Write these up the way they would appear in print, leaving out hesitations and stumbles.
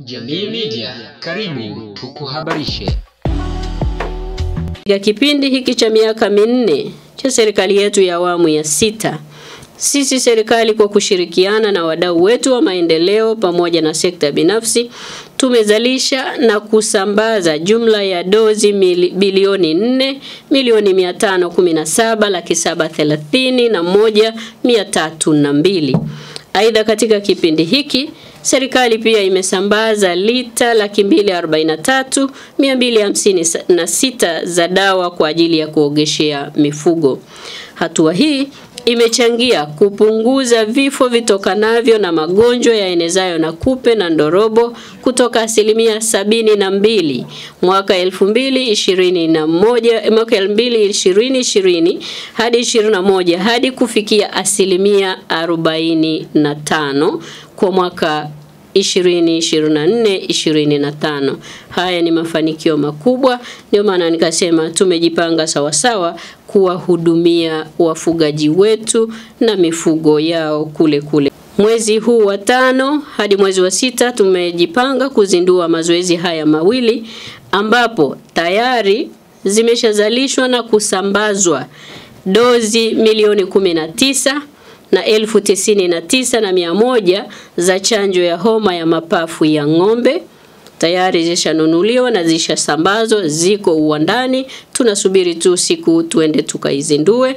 Jamii Media, karibu tukuhabarishe. Katika kipindi hiki cha miaka 4 cha serikali yetu ya awamu ya 6, sisi serikali kwa kushirikiana na wadau wetu wa maendeleo pamoja na sekta binafsi tumezalisha na kusambaza jumla ya dozi bilioni 4 milioni 517,731,302. Aidha, katika kipindi hiki serikali pia imesambaza lita 243,256 za dawa kwa ajili ya kuogeshea mifugo. Hatua hii imechangia kupunguza vifo vitokanavyo na magonjwa yaenezayo na kupe na ndorobo kutoka 72% mwaka 2021 mwaka 2020 hadi 21 hadi kufikia 45% kwa mwaka 2024-2025. Haya ni mafanikio makubwa, ndio maana nikasema tumejipanga sawasawa kuwahudumia wafugaji wetu na mifugo yao kule kule. Mwezi huu wa 5 hadi mwezi wa 6 tumejipanga kuzindua mazoezi haya mawili, ambapo tayari zimeshazalishwa na kusambazwa dozi milioni 19 na 99,100 za chanjo ya homa ya mapafu ya ng'ombe. Tayari zishanunuliwa na zishasambazwa, ziko uwandani, tunasubiri tu siku tuende tukaizindue,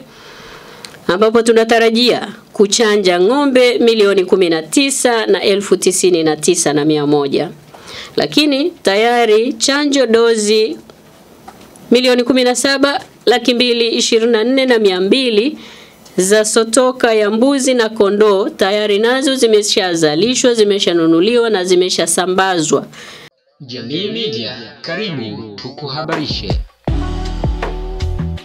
ambapo tunatarajia kuchanja ng'ombe milioni 19 na 99,100. Lakini tayari chanjo dozi milioni 17,224,200 za sotoka ya mbuzi na kondoo tayari nazo zimeshazalishwa, zimeshanunuliwa na zimeshasambazwa. Jamii Media, karibu tukuhabarishe.